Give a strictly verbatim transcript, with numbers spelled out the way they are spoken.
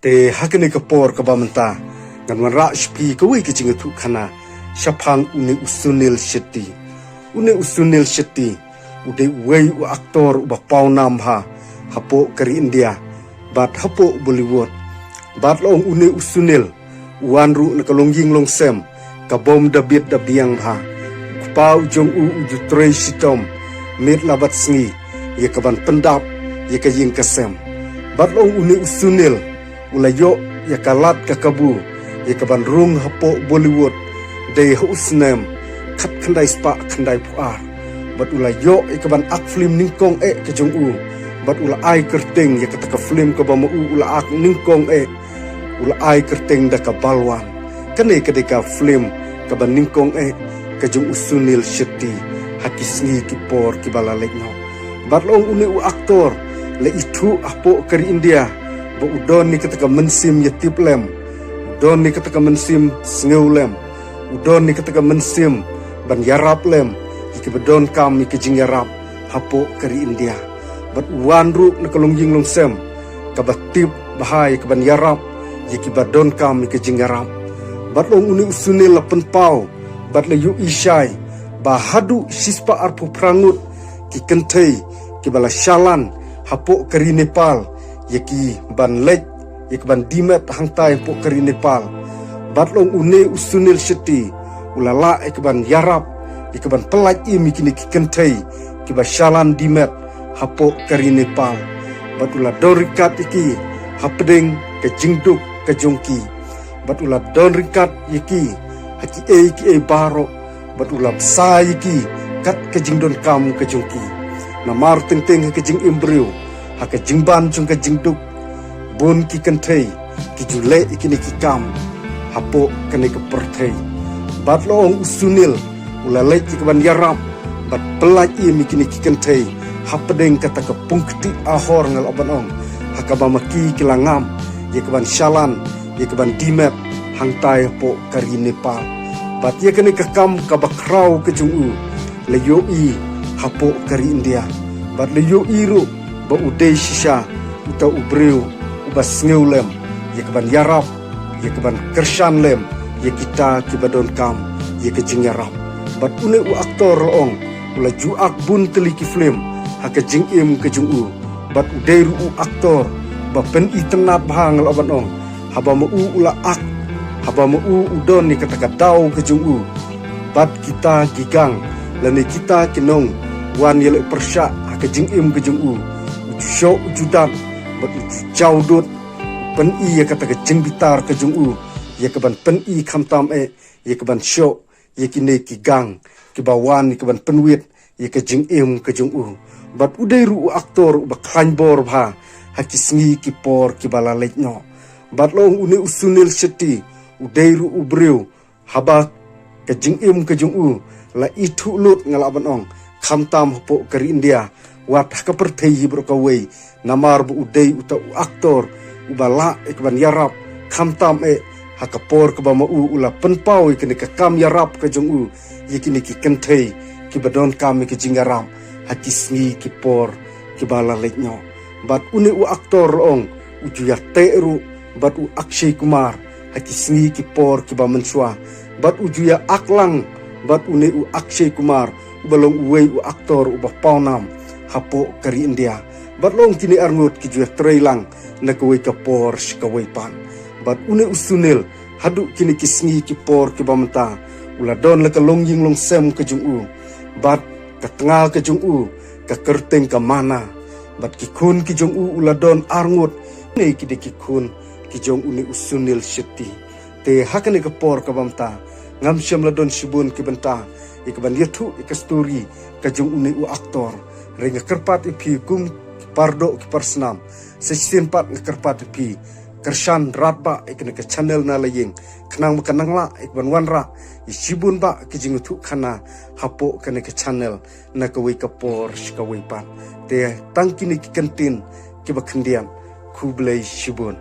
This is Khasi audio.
Te ha kane ka por kaba mynta ngan wanrah sha phi kawei ka jingïathuhkhana shaphang une u Sunil Shetty. Une u Sunil Shetty u dei uwei u aktor uba pawnam bha hapoh ka ri India bad hapoh Bollywood. Bad la ong une u Sunil u wan ruh na ka longïing longsem ka bym da biang da biang bha. U kpa u jong u u ju trei shitom miet la bad sngi ïa ka ban pyndap ïa ka ïing ka sem. Bad la ong une u Sunil u la ïoh ïa ka lad ka kabu ïa ka ban rung hapoh Bollywood dei ha u snem khatkhyndai spah khyndaiphew ar. Bad u la ïoh ïa ka ban ak film nyngkong eh ka jong u. Bad u la ai kyrteng ïa kata ka film kaba ma u u la ak nyngkong eh, u la ai kyrteng da ka Balwan. Kane ka dei ka film kaba nyngkong eh ka jong u Sunil Shetty ha ki sngi ki por kiba la leit noh. Bad la ong une u aktor la ithuh hapoh ka ri India ba u don ïa kata ka mynsiem ïatip lem, u don ïa kata ka mynsiem sngew lem, u don ïa kata ka mynsiem ban ïarap lem ïa kiba donkam ïa ka jingïarap hapoh ka ri India. Bad u wan ruh na ka longïing longsem kaba tip bha ïa ka ban ïarap ïa kiba donkam ïa ka jingïarap. Bad la ong une u Sunil la pynpaw bad la ïohi shai ba haduh shispah arphew phra ngut ki kynthei kiba la shalan hapoh ka ri Nepal ïa ki ban leit ïa ka ban die met hangtai hapoh ka ri Nepal. Bad la ong une u Sunil Shetty u la lah ïa ka ban ïarap ïa ka ban pyllait im ïa kine ki kynthei kiba shalan die met hapoh ka ri Nepal. Bad u la don ryngkat ïa ki hapdeng ka jingduk ka jong ki. Bad u la don ryngkat ïa ki ha kiei kiei baroh. Bad u la bsa ïa ki kat ka jingdonkam ka jong ki. Namar teng teng ha ka jingim briew, ha ka jingban jong ka jingduk, bun ki kynthei ki ju leh ïa kine ki kam hapoh kane ka pyrthei. Bad la ong u Sunil u la leit ïa ka ban ïarap bad pyllait im ïa kine ki kynthei hapdeng kata ka pung kti ahor nga lah ban ong, ha kaba ma ki ki la ngam ïa ka ban shalan ïa ka ban die met hangtai hapoh ka ri Nepal. Bad ïa kane ka kam kaba khraw ka jong u la ïohi hapoh ka ri India. Bad la ïohi ruh ba u dei shisha uta u briew uba sngew lem ïa ka ban ïarap, ïa ka ban kyrshan lem ïa kita kiba donkam ïa ka jingïarap. Bad une u aktor la ong u la ju ak bun tylli ki film ha ka jingim ka jong u. Bad u dei ruh u aktor ba pynitynnad bha nga lah ban ong, haba ma u u la ak, haba ma u u don ïa kata ka daw ka jong u. Bad kita ki gang lane kita ki nongwan ïaleh pyrshah ha ka jingim ka jong u, u ju shoh u ju dat bad u ju jaw dud, u pyni ïa kata ka jingbitar ka jong u ïa ka ban pyni khamtam eh ïa ka ban shoh ïa kine ki gang kiba wan ïa ka ban pynwit ïa ka jingim ka jong u. Bad u dei ruh u aktor uba khlaiñ bor bha ha ki sngi ki por kiba la leit noh. Bad la ong une u Sunil Shetty u dei ruh u briew haba ka jingim ka jong u la ithuh lut nga lah ban ong, khamtam hapoh ka ri India, wat ha ka pyrthei hi baroh kawei, namar ba u dei uta u aktor uba lah ïa ka ban ïarap khamtam eh ha ka por kaba ma u u la pynpaw ïa kane ka kam ïarap ka jong u ïa kine ki kynthei kiba donkam ïa ka jingïarap ha ki sngi ki por kiba la leit noh. Bad une u aktor la ong u ju ïateh ruh bad u Akshay Kumar ha ki sngi ki por kiba mynshuwa. Bad u ju ïa ak lang bad une u Akshay Kumar uba long uwei u aktor uba pawnam hapoh ka ri India. Bad la ong kine arngut ki ju ïatrei lang na kawei ka por sha kawei pat. Bad une u Sunil haduh kine ki sngi ki por kiba mynta u la don la ka longïing longsem ka jong u. Bad ka tnga ka jong u ka kyrteng ka Mana. Bad ki khun ki jong u u la don arngut. Ne ki dei ki khun ki jong une u Sunil Shetty. Te ha kane ka por kaba mynta ngam shym la don shibun ki bynta ïa ka ban ïathuh ïa ka story ka jong une u aktor. Hynrei nga kyrpad ïa phi kum ki pardoh ki parsnam, sa shisien pat nga kyrpad ïa phi kyrshan rat bah ïa kane ka channel na la ïing, khnang ba kan nang lah ïa ka ban wanrah ïa shibun bah ki jingïathuhkhana hapoh kane ka channel na kawei ka por sha kawei pat. Te tang kine ki kyntien kiba khyndiat, khublei shibun.